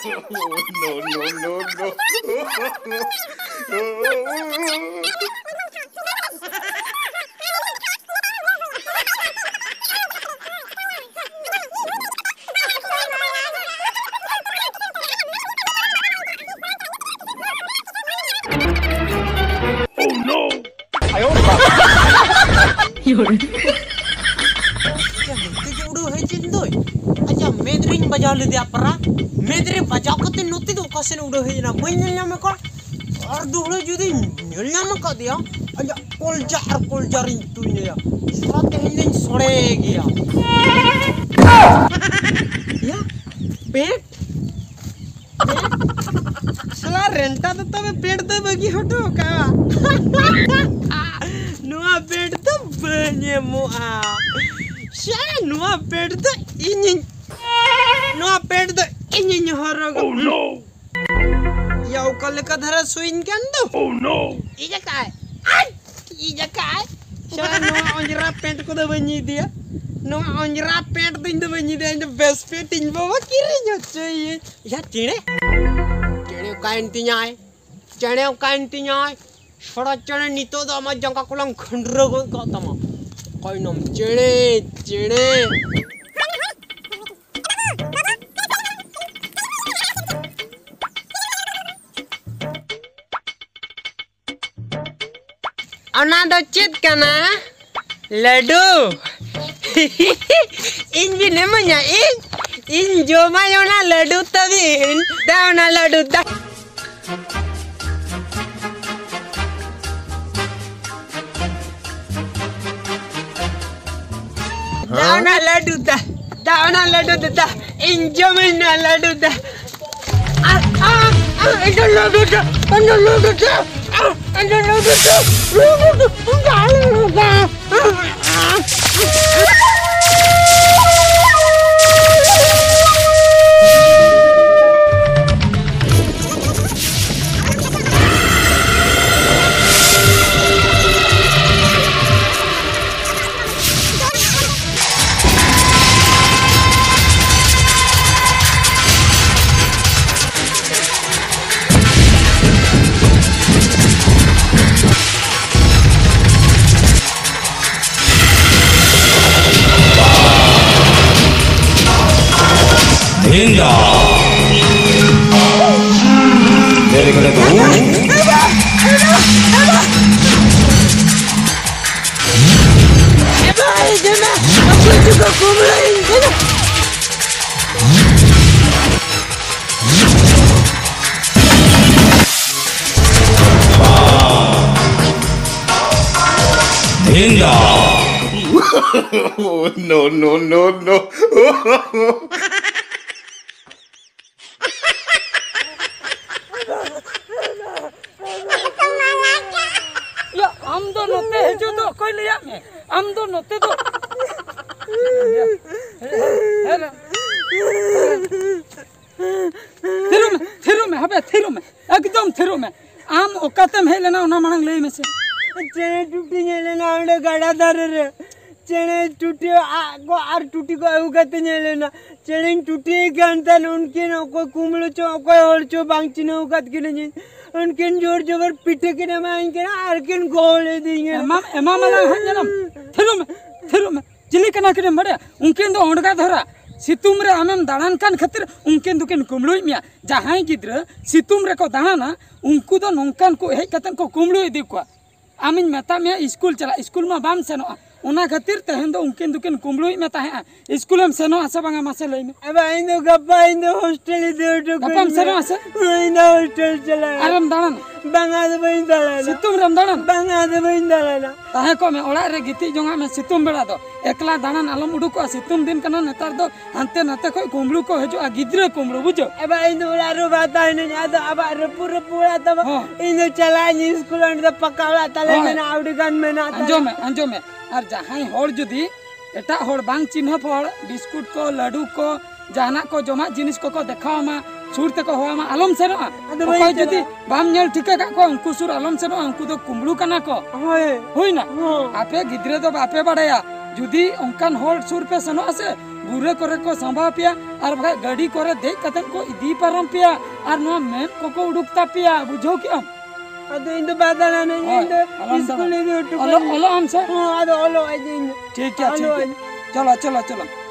No, no, no, no. Oh no! ᱟᱭᱳ ᱵᱟᱵᱟ᱾ ᱟᱪᱪᱷᱟ, ᱱᱚᱛᱮ ᱜᱮ ᱩᱰᱟᱹᱣ ᱦᱮᱡ ᱮᱱ ᱫᱚᱭ᱾ ᱟᱪᱪᱷᱟ, ᱢᱮᱫ ᱨᱤᱧ ᱵᱟᱡᱟᱣ ᱞᱮᱫᱮᱭᱟ ᱯᱟᱨᱟ᱾ ᱢᱮᱫ ᱨᱮ ᱵᱟᱡᱟᱣ ᱠᱟᱛᱮ ᱱᱚᱛᱮ ᱫᱚ ᱚᱠᱟ ᱥᱮᱱ ᱩᱰᱟᱹᱣ ᱦᱮᱡ ᱮᱱᱟ? ᱵᱟᱹᱧ ᱧᱮᱞ ᱧᱟᱢᱮ ᱠᱟᱱ᱾ ᱟᱨ ᱫᱩᱦᱲᱟᱹ ᱡᱩᱫᱤᱧ ᱧᱮᱞ ᱧᱟᱢ ᱟᱠᱟᱫᱮᱭᱟ, ᱟᱡᱟᱜ ᱠᱚᱞᱡᱟ ᱟᱨ ᱠᱚᱞᱡᱟ ᱨᱤᱧ ᱛᱩᱧ ᱟᱭᱟ᱾ ᱥᱟᱞᱟ ᱛᱮᱦᱮᱧ ᱫᱚᱧ ᱥᱚᱲᱮ ᱜᱮᱭᱟ᱾ ᱭᱟ, ᱯᱮᱴ? ᱥᱟᱞᱟ ᱨᱮᱱᱴᱟ ᱫᱚ ᱛᱚᱵᱮ ᱯᱮᱴ ᱫᱚᱭ ᱵᱟᱹᱜᱤ ᱦᱚᱴᱚ ᱠᱟᱜᱼᱟ᱾ ᱱᱚᱣᱟ ᱯᱮᱴ ᱫᱚ ᱵᱟᱹᱧ ᱮᱢᱚᱜᱼᱟ᱾ ᱥᱟᱞᱟ ᱱᱚᱣᱟ ᱯᱮᱴ ᱫᱚ ᱤᱧᱤᱧ, ᱱᱚᱣᱟ ᱯᱮᱴ ᱫᱚ ᱤᱧᱤᱧ ᱦᱚᱨᱚᱜᱟ᱾ Oh no! ᱭᱟ, ᱚᱠᱟ ᱞᱮᱠᱟ ᱫᱷᱟᱨᱟ ᱥᱩᱭᱤᱧ ᱠᱟᱱ ᱫᱚ᱾ Oh no! ᱤᱡ ᱟᱠᱟᱭ᱾ ᱟᱡ! ᱤᱡ ᱟᱠᱟᱭ᱾ ᱥᱟᱞᱟ ᱱᱚᱣᱟ ᱚᱸᱡᱽᱨᱟ ᱯᱮᱱᱴ ᱠᱚᱫᱚ ᱵᱟᱹᱧ ᱤᱫᱤᱭᱟ᱾ ᱱᱚᱣᱟ ᱚᱸᱡᱽᱨᱟ ᱯᱮᱱᱴ ᱫᱚ ᱤᱧ ᱫᱚ ᱵᱟᱹᱧ ᱤᱫᱤᱭᱟ᱾ ᱤᱧ ᱫᱚ ᱵᱮᱥ ᱯᱮᱱᱴ ᱤᱧ ᱵᱟᱵᱟ ᱠᱤᱨᱤᱧ ᱦᱚᱪᱚᱭᱟᱹᱧ᱾ ᱭᱟ ᱪᱮᱬᱮ, ᱪᱮᱬᱮ ᱚᱠᱟᱭᱮᱱ ᱛᱤᱧᱟᱭ? ᱪᱮᱬᱮ ᱚᱠᱟᱭᱮᱱ ᱛᱤᱧᱟᱭ? ᱥᱚᱲᱚ ᱪᱮᱬᱮ, ᱱᱤᱛᱚᱜ ᱫᱚ ᱟᱢᱟᱜ ᱡᱟᱸᱜᱟ ᱠᱚᱞᱟᱝ ᱠᱷᱟᱹᱱᱰᱨᱟᱹ ᱜᱚᱫ ᱠᱟᱜ ᱛᱟᱢᱟ᱾ ᱚᱠᱟᱭᱮᱱᱟᱢ ᱪᱮᱬᱮ, ᱪᱮᱬᱮ? ᱚᱱᱟ ᱫᱚ ᱪᱮᱫ ᱠᱟᱱᱟ? ᱞᱟᱹᱰᱩ᱾ ᱤᱧ ᱵᱤᱱ ᱮᱢᱟᱹᱧᱟ? ᱤᱧ, ᱤᱧ ᱡᱚᱢᱟᱹᱧ ᱚᱱᱟ ᱞᱟᱹᱰᱩ ᱛᱟᱹᱵᱤᱱ᱾ ᱫᱟ ᱚᱱᱟ ᱞᱟᱹᱰᱩ ᱫᱟ᱾ ᱫᱟ ᱚᱱᱟ ᱞᱟᱹᱰᱩ ᱫᱟ᱾ ᱫᱟ ᱚᱱᱟ ᱞᱟᱹᱰᱩ ᱫᱟ, ᱫᱟ᱾ ᱤᱧ ᱡᱚᱢᱟᱹᱧ ᱱᱚᱣᱟ ᱞᱟᱹᱰᱩ ᱫᱟ᱾ ᱟ, ᱟ, ᱟ, ᱤᱧ ᱫᱚ ᱞᱟᱹᱰᱩ ᱫᱟ, ᱤᱧ ᱫᱚ ᱞᱟᱹᱰᱩ ᱫᱟ, ᱟ, ᱤᱧ ᱫᱚ ᱞᱟᱹᱰᱩ ᱫᱟ, ᱞᱟᱹᱰᱩ ᱫᱟ, ᱞᱟᱹᱰᱩ ᱫᱟ᱾ Hinda. Very good. Hinda. Oh, no, no, no, no. ᱭᱟ, ᱟᱢ ᱫᱚ ᱱᱚᱛᱮ ᱦᱤᱡᱩᱜ ᱫᱚ ᱚᱠᱚᱭ ᱞᱟᱹᱭᱟᱫ ᱢᱮ? ᱟᱢ ᱫᱚ ᱱᱚᱛᱮ ᱫᱚ ᱛᱷᱤᱨᱚᱜ ᱢᱮ, ᱛᱷᱤᱨᱚᱜ ᱢᱮ, ᱦᱟᱯᱮ, ᱛᱷᱤᱨᱚᱜ ᱢᱮ, ᱮᱠᱫᱚᱢ ᱛᱷᱤᱨᱚᱜ ᱢᱮ᱾ ᱟᱢ ᱚᱠᱟᱛᱮᱢ ᱦᱮᱡ ᱞᱮᱱᱟ, ᱚᱱᱟ ᱢᱟᱲᱟᱝ ᱞᱟᱹᱭ ᱢᱮᱥᱮ᱾ ᱪᱮᱬᱮ ᱴᱩᱴᱤᱧ ᱦᱮᱡ ᱞᱮᱱᱟ ᱚᱸᱰᱮ ᱜᱟᱰᱟ ᱫᱷᱟᱨᱮ ᱨᱮ᱾ ᱪᱮᱬᱮ ᱴᱩᱴᱤ ᱟᱜ ᱠᱚ ᱟᱨ ᱴᱩᱴᱤ ᱠᱚ ᱟᱹᱜᱩ ᱠᱟᱛᱮᱧ ᱦᱮᱡ ᱞᱮᱱᱟ᱾ ᱪᱮᱬᱮᱧ ᱴᱩᱴᱤᱭᱮ ᱠᱟᱱ ᱛᱟᱦᱮᱱ, ᱩᱱᱠᱤᱱ ᱚᱠᱚᱭ ᱠᱩᱢᱵᱽᱲᱩ ᱪᱚ ᱚᱠᱚᱭ ᱦᱚᱲ ᱪᱚ ᱵᱟᱝ ᱪᱤᱱᱦᱟᱹᱣ ᱟᱠᱟᱫ ᱠᱤᱱᱟᱹᱧ᱾ ᱩᱱᱠᱤᱱ ᱡᱳᱨ ᱡᱚᱵᱚᱨ ᱯᱤᱴᱷᱟᱹ ᱠᱤᱱ ᱮᱢᱟᱣᱟᱹᱧ ᱠᱟᱱᱟ ᱟᱨ ᱠᱤᱱ ᱜᱚᱦᱚᱲ ᱤᱫᱤᱧ ᱠᱟᱱᱟ᱾ ᱮᱢᱟᱢ, ᱮᱢᱟᱢᱟᱞᱟᱝ ᱦᱟᱸᱜ, ᱧᱮᱞᱟᱢ᱾ ᱛᱷᱤᱨᱚᱜ ᱢᱮ, ᱛᱷᱤᱨᱚᱜ ᱢᱮ᱾ ᱪᱤᱞᱤ ᱠᱟᱱᱟ ᱠᱤᱱᱮᱢ ᱵᱟᱲᱟᱭᱟ? ᱩᱱᱠᱤᱱ ᱫᱚ ᱚᱸᱰᱜᱟ ᱫᱷᱚᱨᱟ᱾ ᱥᱤᱛᱩᱝ ᱨᱮ ᱟᱢᱮᱢ ᱫᱟᱬᱟᱱ ᱠᱟᱱ ᱠᱷᱟᱹᱛᱤᱨ ᱩᱱᱠᱤᱱ ᱫᱚᱠᱤᱱ ᱠᱩᱢᱵᱽᱲᱩᱭᱮᱫ ᱢᱮᱭᱟ᱾ ᱡᱟᱦᱟᱸᱭ ᱜᱤᱫᱽᱨᱟᱹ ᱥᱤᱛᱩᱝ ᱨᱮᱠᱚ ᱫᱟᱬᱟᱱᱟ, ᱩᱱᱠᱩ ᱫᱚ ᱱᱚᱝᱠᱟᱱ ᱠᱚ ᱦᱮᱡ ᱠᱟᱛᱮ ᱠᱚ ᱠᱩᱢᱵᱽᱲᱩ ᱤᱫᱤ ᱠᱚᱣᱟ᱾ ᱟᱢᱤᱧ ᱢᱮᱛᱟᱫ ᱢᱮᱭᱟ ᱤᱥᱠᱩᱞ ᱪᱟᱞᱟᱜ, ᱤᱥᱠᱩᱞ ᱢᱟ ᱵᱟᱢ ᱥᱮᱱᱚᱜᱼᱟ᱾ ᱚᱱᱟ ᱠᱷᱟᱹᱛᱤᱨ ᱛᱮᱦᱮᱧ ᱫᱚ ᱩᱱᱠᱤᱱ ᱫᱚᱠᱤᱱ ᱠᱩᱢᱵᱽᱲᱩᱭᱮᱫ ᱢᱮ ᱛᱟᱦᱮᱸᱜᱼᱟ᱾ ᱤᱥᱠᱩᱞᱮᱢ ᱥᱮᱱᱚᱜᱼᱟ ᱥᱮ ᱵᱟᱝᱟ, ᱢᱟᱥᱮ ᱞᱟᱹᱭ ᱢᱮ᱾ ᱟᱵᱟ, ᱤᱧ ᱫᱚ ᱜᱟᱯᱟ ᱤᱧ ᱫᱚ ᱦᱳᱥᱴᱮᱞ ᱤᱫᱤ ᱦᱚᱴᱚ ᱠᱟᱹᱧ ᱜᱟᱯᱟᱢ ᱢᱮ᱾ ᱥᱮᱱᱚᱜᱼᱟ ᱥᱮ? ᱦᱳᱭ, ᱤᱧ ᱫᱚ ᱦᱳᱥᱴᱮᱞ ᱪᱟᱞᱟᱜ᱾ ᱟᱨᱮᱢ ᱫᱟᱬᱟᱱᱟ? ᱵᱟᱝᱟ, ᱟᱫᱚ ᱵᱟᱹᱧ ᱫᱟᱬᱟᱱᱟ᱾ ᱥᱤᱛᱩᱝ ᱨᱮᱢ ᱫᱟᱬᱟᱱᱟ? ᱵᱟᱝᱟ, ᱟᱫᱚ ᱵᱟᱹᱧ ᱫᱟᱬᱟᱱᱟ᱾ ᱛᱟᱦᱮᱸ ᱠᱚᱜ ᱢᱮ, ᱚᱲᱟᱜ ᱨᱮ ᱜᱤᱛᱤᱡ ᱡᱚᱝᱟᱜ ᱢᱮ ᱥᱤᱛᱩᱝ ᱵᱮᱲᱟ ᱫᱚ᱾ ᱮᱠᱞᱟ ᱫᱟᱬᱟᱱ ᱟᱞᱚᱢ ᱩᱰᱩᱠᱚᱜᱼᱟ, ᱥᱤᱛᱩᱝ ᱫᱤᱱ ᱠᱟᱱᱟ ᱱᱮᱛᱟᱨ ᱫᱚ᱾ ᱦᱟᱱᱛᱮ ᱱᱟᱛᱮ ᱠᱷᱚᱡ ᱠᱩᱢᱵᱽᱲᱩ ᱠᱚ ᱦᱤᱡᱩᱜᱼᱟ, ᱜᱤᱫᱽᱨᱟᱹ ᱠᱩᱢᱵᱽᱲᱩ, ᱵᱩᱡᱷᱟᱹᱣ? ᱮᱵᱟ, ᱤᱧ ᱫᱚ ᱚᱲᱟᱜ ᱨᱮ ᱵᱟᱝ ᱛᱟᱦᱮᱱᱟᱹᱧ, ᱟᱫᱚ ᱟᱵᱟᱨ ᱨᱟᱹᱯᱩᱫ ᱨᱟᱹᱯᱩᱫ ᱚᱲᱟᱜ ᱛᱟᱵᱚ᱾ ᱦᱚᱸ᱾ ᱤᱧ ᱫᱚ ᱪᱟᱞᱟᱜ ᱟᱹᱧ ᱤᱥᱠᱩᱞ, ᱚᱸᱰᱮ ᱫᱚ ᱯᱟᱠᱟ ᱚᱲᱟᱜ ᱛᱟᱞᱮ ᱦᱳᱭ᱾ ᱢᱮᱱᱟᱜᱼᱟ, ᱟᱹᱰᱤ ᱜᱟᱱ ᱢᱮᱱᱟᱜ ᱛᱟᱞᱮ᱾ ᱟᱸᱡᱚᱢ ᱢᱮ, ᱟᱸᱡᱚᱢ ᱢᱮ᱾ ᱟᱨ ᱡᱟᱦᱟᱸᱭ ᱦᱚᱲ ᱡᱩᱫᱤ ᱮᱴᱟᱜ ᱦᱚᱲ ᱵᱟᱝ ᱪᱤᱱᱦᱟᱹᱯ ᱦᱚᱲ ᱵᱤᱥᱠᱩᱴ ᱠᱚ, ᱞᱟᱹᱰᱩ ᱠᱚ, ᱡᱟᱦᱟᱱᱟᱜ ᱠᱚ ᱡᱚᱢᱟᱜ ᱡᱤᱱᱤᱥ ᱠᱚᱠᱚ ᱫᱮᱠᱷᱟᱣ ᱟᱢᱟ, ᱥᱩᱨ ᱛᱮᱠᱚ ᱦᱚᱦᱚ ᱟᱢᱟ, ᱟᱞᱚᱢ ᱥᱮᱱᱚᱜᱼᱟ᱾ ᱟᱫᱚ ᱵᱟᱹᱧ ᱚᱠᱚᱭ ᱡᱩᱫᱤ ᱪᱟᱞᱟᱜᱼᱟ᱾ ᱵᱟᱢ ᱧᱮᱞ ᱴᱷᱤᱠᱟᱹ ᱠᱟᱜ ᱠᱚᱣᱟ, ᱩᱱᱠᱩ ᱥᱩᱨ ᱟᱞᱚᱢ ᱥᱮᱱᱚᱜᱼᱟ, ᱩᱱᱠᱩ ᱫᱚ ᱠᱩᱢᱵᱽᱲᱩ ᱠᱟᱱᱟ ᱠᱚ᱾ ᱦᱳᱭ᱾ ᱦᱩᱭᱱᱟ? ᱦᱚᱸ᱾ ᱟᱯᱮ ᱜᱤᱫᱽᱨᱟᱹ ᱫᱚ ᱵᱟᱯᱮ ᱵᱟᱲᱟᱭᱟ, ᱡᱩᱫᱤ ᱚᱱᱠᱟᱱ ᱦᱚᱲ ᱥᱩᱨ ᱯᱮ ᱥᱮᱱᱚᱜᱼᱟ ᱥᱮ, ᱵᱩᱨᱟᱹ ᱠᱚᱨᱮ ᱠᱚ ᱥᱟᱢᱵᱟᱣ ᱯᱮᱭᱟ, ᱟᱨ ᱵᱟᱠᱷᱟᱡ ᱜᱟᱹᱰᱤ ᱠᱚᱨᱮ ᱫᱮᱡ ᱠᱟᱛᱮ ᱠᱚ ᱤᱫᱤ ᱯᱟᱨᱚᱢ ᱯᱮᱭᱟ, ᱟᱨ ᱱᱚᱣᱟ ᱢᱮᱫ ᱠᱚᱠᱚ ᱩᱰᱩᱠ ᱛᱟᱯᱮᱭᱟ, ᱵᱩᱡᱷᱟᱹᱣ ᱠᱮᱜᱼᱟᱢ? ᱟᱫᱚ ᱤᱧ ᱫᱚ ᱵᱟᱭ ᱫᱟᱬᱟᱱᱟᱹᱧ, ᱦᱳᱭ, ᱤᱧ ᱫᱚ ᱟᱞᱚᱢ ᱤᱥᱠᱩᱞ ᱫᱟᱬᱟᱱᱟ᱾ ᱤᱫᱤ ᱦᱚᱴᱚ ᱚᱞᱚᱜ, ᱠᱟᱹᱧ᱾ ᱚᱞᱚᱜ ᱟᱢ ᱥᱮ? ᱦᱚᱸ, ᱟᱫᱚ ᱚᱞᱚᱜ ᱟᱹᱧ ᱤᱧ ᱫᱚ᱾ ᱴᱷᱤᱠ ᱜᱮᱭᱟ, ᱴᱷᱤᱠ ᱚᱞᱚᱜ ᱜᱮᱭᱟ᱾ ᱟᱹᱧ᱾ ᱪᱚᱞᱚ, ᱪᱚᱞᱚ, ᱪᱚᱞᱚ᱾